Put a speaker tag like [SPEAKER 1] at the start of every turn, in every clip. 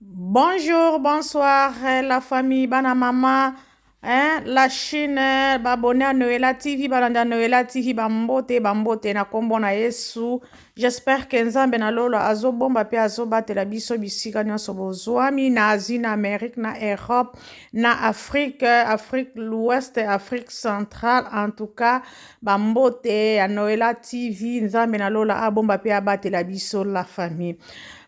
[SPEAKER 1] Bonjour, bonsoir la famille bana mama hein, la Chine babone ya Noela TV balanda Noela TV bambote bambote na kombo na Yesu. J'espère que Nzambe na lolo azobomba pe azobatela biso bisika nyonso bozwami na Asie, na Amérique, na Europe, na Afrique, Afrique l'Ouest, Afrique centrale. En tout cas, bambote ya Noela TV, Nzambe na lola abomba pe abatela biso la famille.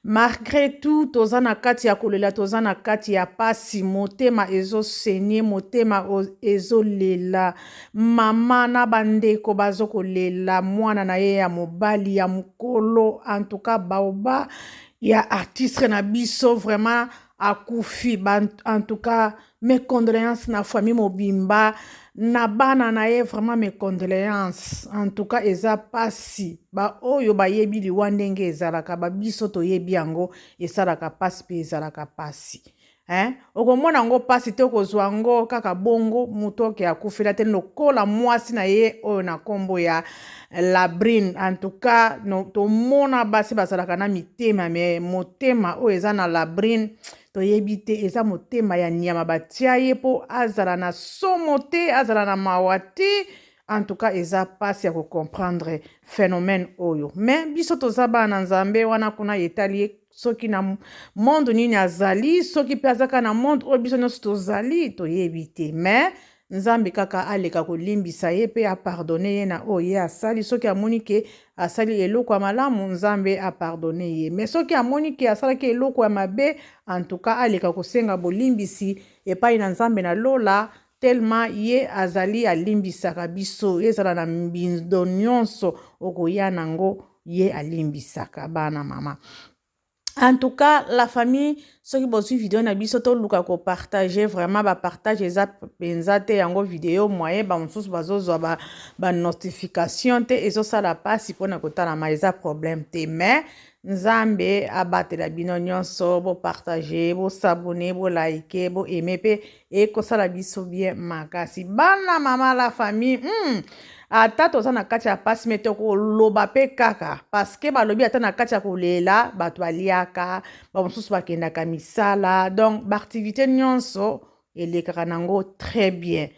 [SPEAKER 1] Malgré tout, toza na kati ya kolela, toza na kati ya pasi, motema ezosenye, motema ezolela. Mama na bandeko bazo kolela mwana na ye ya mobali ya mokolo, en tout cas baoba ya artiste na biso vraiment akufi. En tout cas, mes condoléances na famille mobimba, na bana na ye, vraiment mes condoléances. En tout cas, eza pasi. Ba oyo bayebi liwa ndenge ezalaka, ba biso toyebi yango, esalaka pasi mpe ezalaka pasi. Hein? Okomona yango pasi te, okozwa yango kaka bongo moto oke akufela te lokola mwasi na ye oyo na nkombo ya Labrine. En tout cas, no, tomona basi bazalaka na mitema, me motema oyo eza na Labrine toyebi te, eza motema ya nyama batia ye mpo azala na somo te, azala na mawa te. En tout cas, eza pasi ya kocomprendre phénomène oyo, mais biso toza bana Nzambe. Wana kuna etali ye soki na monde nini azali, soki mpe azaka na monde oyo biso nyonso tozali, toyebi te. Mais Nzambe kaka aleka kolimbisa ye mpe apardonner ye na oyo ye asali. Soki amoni ke asali eloko ya malamu, Nzambe apardonner ye, mais soki amoni ke asalaki eloko ya mabe, en tout cas aleka kosenga bolimbisi epai na Nzambe na lola, tellement ye azali alimbisaka biso. Ezala na mbindo nyonso okoya nango, ye alimbisaka bana mama. En tout cas, la famille, soki bozwi video na biso, toluka kopartager. Vraiment, bapartage eza mpenza te. Yango video moyen bamosusu bazozwa banotification te, ezosala mpasi mpona kotalama, eza problème te. Mais Nzambe abatela bino nyonso. Bopartager, bos'abonner, boliker, boaimer mpe ekosala biso bien makasi, bana mama, la famille. Ata toza na kati ya pasi, me tokoloba mpe kaka, parce que balobi ata na kati ya kolela bato baliaka, bamosusu bakendaka misala, donc baactivité nyonso elekaka nango très bien.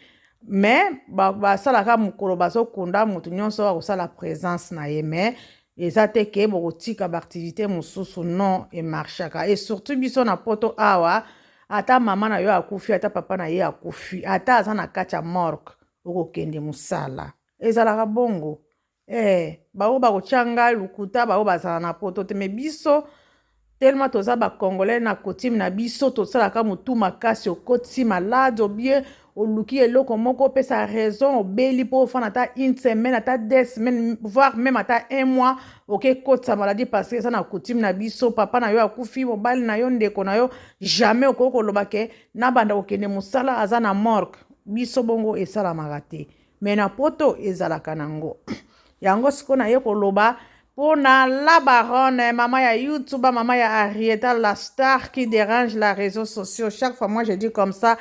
[SPEAKER 1] Mais basalaka mokolo bazokunda moto nyonso akosala présence na ye, mais eza te ke bokotika baactivité mosusu. Non, emarchaka. Et surtout biso na Poto awa, ata mama na yo akufi, ata papa na ye akufi, ata aza na kati ya morgue, okokende mosala, ezalaka bongo. Bango bakotia ngai lokuta, bango bazala na Poto te. Me biso, tellement toza bacongolais, na coutume na biso tosalaka motu makasi. Okotisi malade obie oluki eloko moko opesa raison, obeli mpo ofanda ata une semaine, ata 2 semaines, voire même ata un mois, oke kotisa maladie, parce que eza na coutume na biso. Papa na yo akufi, mobali na yo, ndeko na yo, jamais okoki koloba ke nabanda kokende mosala, aza na morgue. Biso bongo esalamaka te, me na Poto ezalaka nango. Yango sikoyo naye koloba mpona la baronne, mama ya YouTube, mama ya Arieta, la star qui dérange la réseaux sociaux. Chaque fois, moi je dis comme ça,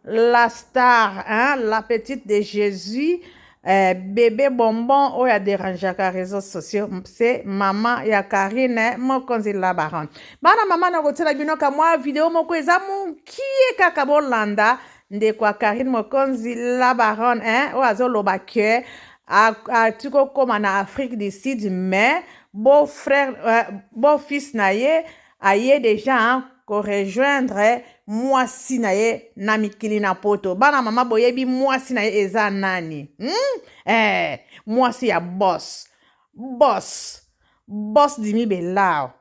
[SPEAKER 1] la star, hein, la petite de Jésus, bébé bonbon oyo adérangeaka réseaux sociaux, c'est mama ya Karine Mokonzi, la baronne. Bana mama, na kotiela bino ka mwa video moko, eza mokie kaka. Bolanda ndeko ya Karine Mokonzi, la baronne, hein, oyo azoloba ke ati kokóma na Afrique du Sud, mais beau frère, beau fils na ye aye déjà korejoindre mwasi na ye na mikili na Poto. Bana mama, boyebi mwasi na ye eza nani? Mwasi ya boss, boss, boss Dimi Belao.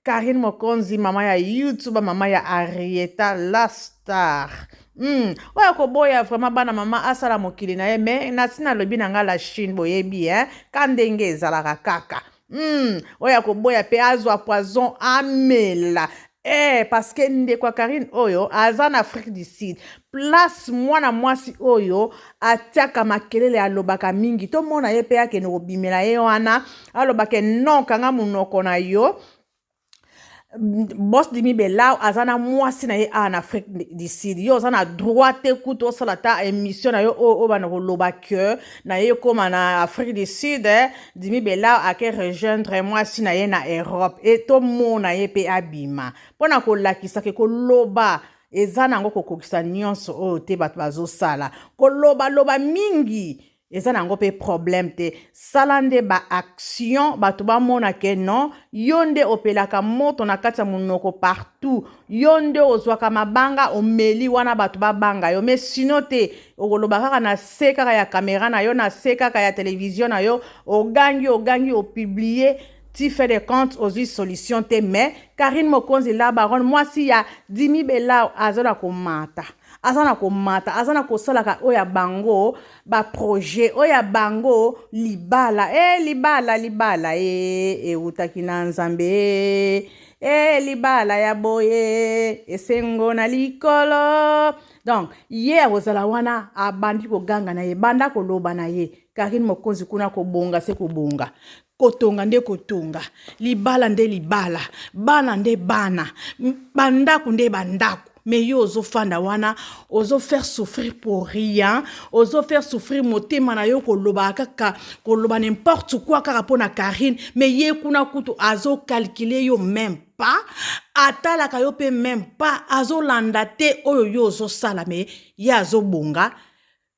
[SPEAKER 1] Karine Mokonzi, mama ya YouTube, mama ya Arieta, la star. Oyo koboya vraiment, bana mama, asala mokili na ye. Me nasi nalobi na nga, la Chine, boyebi, eh? Ka ndenge ezalaka kaka. Oyo akoboya mpe azwa poison amela. Parce que ndeko ya Karine oyo aza na Afrique du Sud, place mwana mwasi oyo atiaka makelele, alobaka mingi, tomona ye mpe akende kobimela ye wana, alobaka non, kanga monoko na yo. Boss Dimi Belao aza na mwasi na ye awa na Afrique du Sud. Yo oza na droit te kutu osala ta émission na yo oyo oyo bana koloba que na ye koma na Afrique du Sud, eh, Dimi Belao ake rejoindre mwasi na ye na Europe e tomona ye pe abima mpo na kolakisa ke koloba eza nango kokokisa nyonso oyo te bato bazosala kolobaloba mingi eza nango pe problème te sala nde ba action bato bamona ke non yo nde opelaka moto na kati ya monoko partout yo nde ozwaka mabanga omeli wana bato babanga yo mais sino te okoloba kaka na se kaka ya kamera na yo na se kaka ya televizio na yo ogangi ogangi opublie ti fait de compte ozwi solution te. Mais Karine Mokonzi la baronne, mwasi ya Dimi Belao, aza na komata, aza na komata, aza na kosalaka oyo ya bango baprojet oyo ya bango libala e libala libala e ewutaki na Nzambe e libala ya boye esengo na likolo. Donc ye akozala wana abandi koganga na ye, banda koloba na ye Karine Mokonzi kuna kobonga se kobonga, kotonga nde kotonga, libala nde libala, bana nde bana, bandako nde bandako. Mais yo ozofanda wana ozofaire souffrir pour rien, ozofaire souffrir motema na yo koloba kaka koloba n'importe quoi kaka mpo na Karine. Mais ye kuna kutu azocalcule yo même pas, atalaka yo mpe même pas, azolanda te oyo yo ozosala. Mais ye azobonga,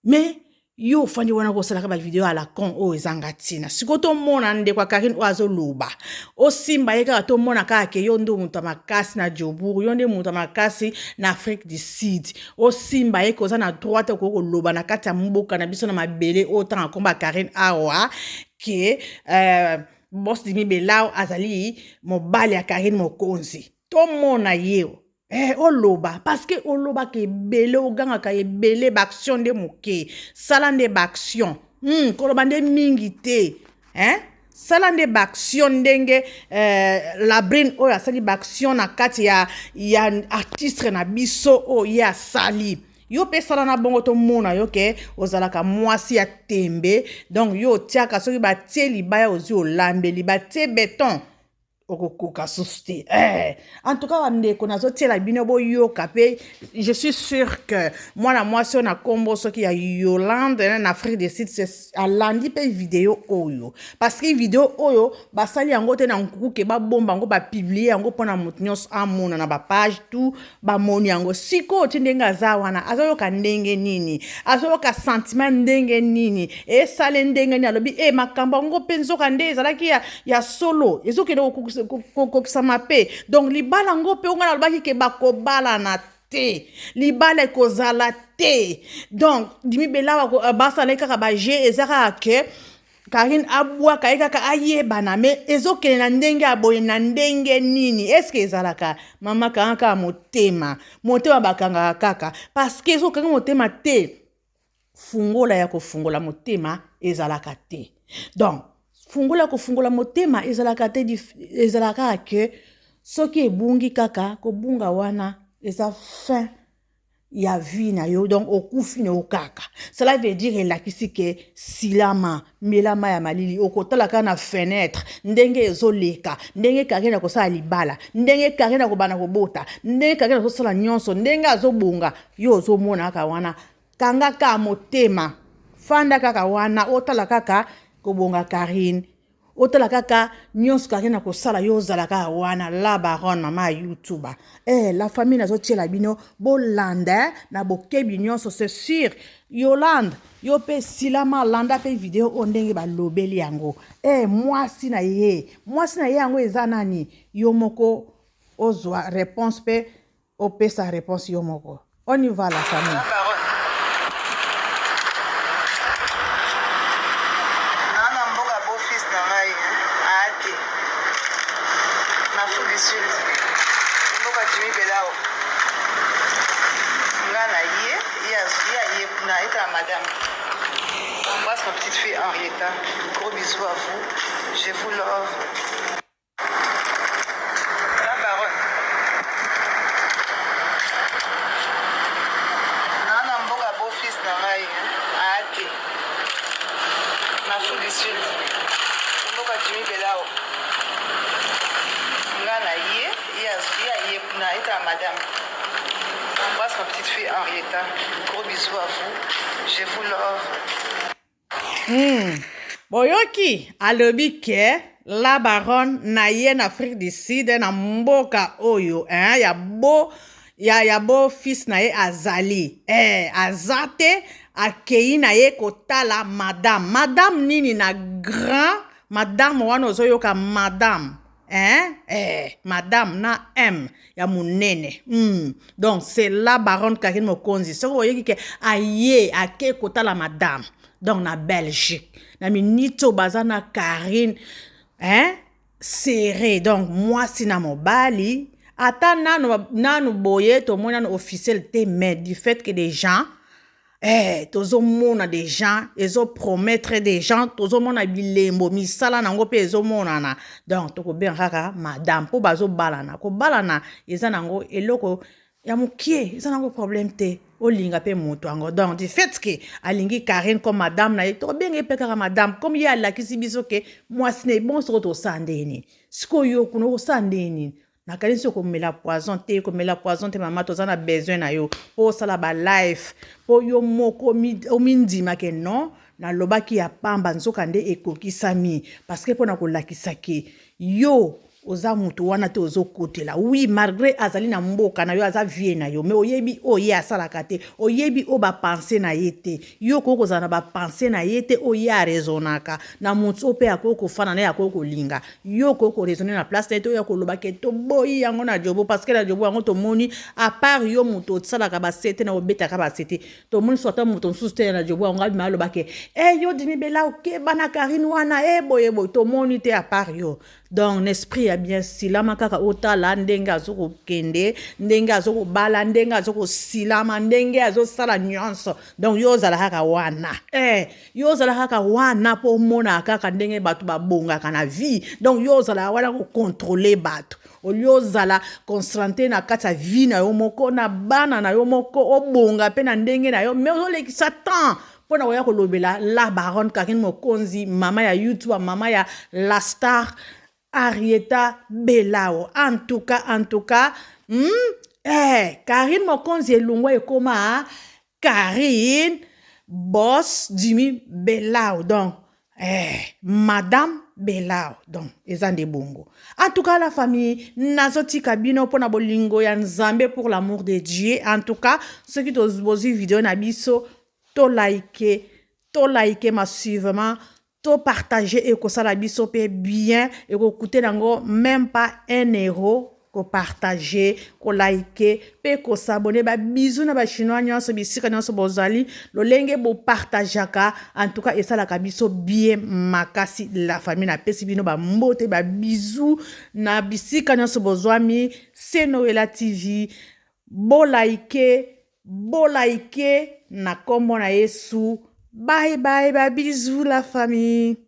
[SPEAKER 1] mais yo ofandi wana kosalaka bavideo à la con oyo ezanga ntina. Sikoyo tomona ndeko ya Karine oyo azoloba, osimba ye kaka, tomona kaka ke yo nde moto ya makasi na Jobourg, yo nde moto ya makasi na Afrique du Sud. Osimba ye ke oza na droit te okoki koloba na kati ya mboka na biso na mabele oyo ntanga nkombo ya Karine awa ke Boss Dimi Belao azali mobali ya Karine Mokonzi. Tomona ye oloba parce que olobaka ebele, ogangaka ebele, baaction nde moke. Sala nde baaction, koloba nde mingi te, hein? Sala nde baaction ndenge Labrine oyo asali baaction na kati ya artiste na biso oyo ye asali. Yo mpe sala na bongo, tomona yo ke ozalaka mwasi ya tembe. Donc yo otiaka soki batie libaya ozwi olambeli, batie beton okokoka susu te. En tout cas bandeko, nazotiela bino boyoka mpe. Je suis sûr que mwana mwasi oyo na nkombo soki ya Yolande na Afrique du Sud alandi mpe video oyo, parce que video oyo basali yango te na nkuku ke babomba yango, bapublie yango mpona moto nyonso amona na bapage tout bamoni yango. Sikoyo ti ndenge aza wana azoyoka ndenge nini, azoyoka sentiment ndenge nini, esale ndenge nini? Alobi e makambo yango mpe nzoka nde ezalaki ya solo, ezokende kokokisama mpe. Donc libala yango mpe onga nalobaki ke bakobalana te, libala ekozala te. Donc Dimi Belawa basala kaka baje, eza kaka ke Karine abwaka ye kaka ayebana, me ezokende na ndenge ya boye na ndenge nini? Eske ezalaka mama kanga kaka motema, motema bakangaka kaka parce que ezokanga motema te. Fungola ya kofungola motema ezalaka te. Donc fungola ya kofungola motema ezalaka te, ezalaka kaka ke soki ebungi kaka kobunga wana eza fin ya vie na yo, donc okufi na yo kaka. Cela veut dire elakisi ke silama melama ya malili, okotala kaka na fenêtre ndenge ezoleka, ndenge Karine akosala libala, ndenge Karine akobanda kobota, ndenge Karine azosala nyonso, ndenge azobonga, yo ozomona kaka wana. Kanga kaka motema, fanda kaka wana, otala kaka kobonga Karine, otala kaka nyonso Karine akosala, yo ozala kaka wana la baronne mama ya YouTube. La famille, nazotiela bino bolanda na bokebi nyonso. C'est sûr Yolande, yo mpe silama landa mpe video oyo ndenge balobeli yango. Mwasi na ye, mwasi na ye yango eza nani? Yo moko ozwa réponse mpe opesa réponse yo moko. On y va, la famille.
[SPEAKER 2] Na mboka beau-fils na ngai aate na Afrique du Sud, mboka Jimi Belao. Nga na ye, ye aye kuna etala madame. Embrasse ma petite fille Henrietta, gros bisous à vous, je vous love. La baronne na mboka beau-fils na ngai aate na Afrique du Sud, mboka Jimi Belao. Nga na ye, ye. madame. J'embrasse ma petite fille Henrietta. Gros bisous à vous. Je vous love.
[SPEAKER 1] Boyoki alobi ke la baronne na ye na Afrique du Sud, na mboka oyo, hein, ya bo ya beau fils na ye azali, aza te, akei na ye kotala madame. Madame nini na grand madame wana ozoyoka madame, hein? Madame na M ya monene. Donc c'est la baronne Karine Mokonzi. Soki oyoki ke aye ake kotala madame, donc na Belgique, na miniti oyo baza na Karine, hein? Serré, donc mwasi na mobali, ata nanu nanu boye tomoni nanu officiel te, mais du fait que des gens, tozomona des gens ezopromettre, des gens tozomona bilembo misala nango mpe ezomonana. Donc tokobenga kaka madame mpo bazobalana. Kobalana eza nango eloko ya mokie, eza nango problème te, olinga mpe moto yango. Donc du fait ke alingi Karine comme madame na ye, tokobenga ye mpe kaka madame, comme ye alakisi biso ke mwasi na ye. Bongo soko tosala ndeni sikoyo kuna, okosala ndeni? Nakanisi komela poison te, komela poison te. Mama, toza na besoin na yo mpo osala balive, mpo yo moko omindima ke non, nalobaki ya pamba, nzoka nde ekokisami, parce que mpona kolakisa ke yo oza motu wana te, ozokotela. Oui, malgré azali na mboka na yo, aza vie na yo, mais oyebi oyo ye asalaka te, oyebi oyo bapensées na ye te. Yo okoki kozala na bapensées na ye te, oyo ye araisonnaka na motu oyo mpe akoki kofanda na ye, akoki kolinga yo, okoki koraisonner na place na ye te. Oyo akoloba ke toboyi yango na jobo, parce que na jobo yango tomoni, à part yo moto osalaka basete na obetaka basete, tomoni so ata moto mosusu te na jobo yango abima aloba ke e yo Dimi Bela okeba na Karine wana, e boye boye, tomoni te à part yo. Donc na esprit ya bien, silama kaka, otala ndenge azokokende, ndenge azokobala, ndenge azokosilama, ndenge azosala nyonso. Donc yo ozala kaka wana, yo ozala kaka wana mpo omona kaka ndenge bato babongaka na vie. Donc yo ozala wana kocontrôler bato, olie ozala concentré na kati ya vie na yo moko, na bana na yo moko, obonga mpe na ndenge na yo, mais ozolekisa temps mpona koya kolobela la baronne Karine Mokonzi, mama ya YouTube, mama ya la star Arieta Belao. En tout cas, en tout cas, Karine Mokonzi elongwa, ekoma Karine Boss Jimmy Belao, donc madame Belao. Donc eza nde bongo. En tout cas, la famille, nazotika bino mpona bolingo ya Nzambe, pour l'amour de Dieu. En tout cas, soki tozwi video na biso, tolike, tolike massivement, topartage, ekosala biso mpe bien, ekokute nango même pas 1 euro kopartage, kolike mpe kos'abonner. Babisous na bachinois nyonso, bisika nyonso bozali, lolenge bopartageaka, en tout cas esalaka biso bien makasi. La famille, napesi bino bambote, babisous na bisika nyonso bozwami. Se Noela TV, bolike, bolike na nkombo na Yesu. Bye bye, babisous la famille.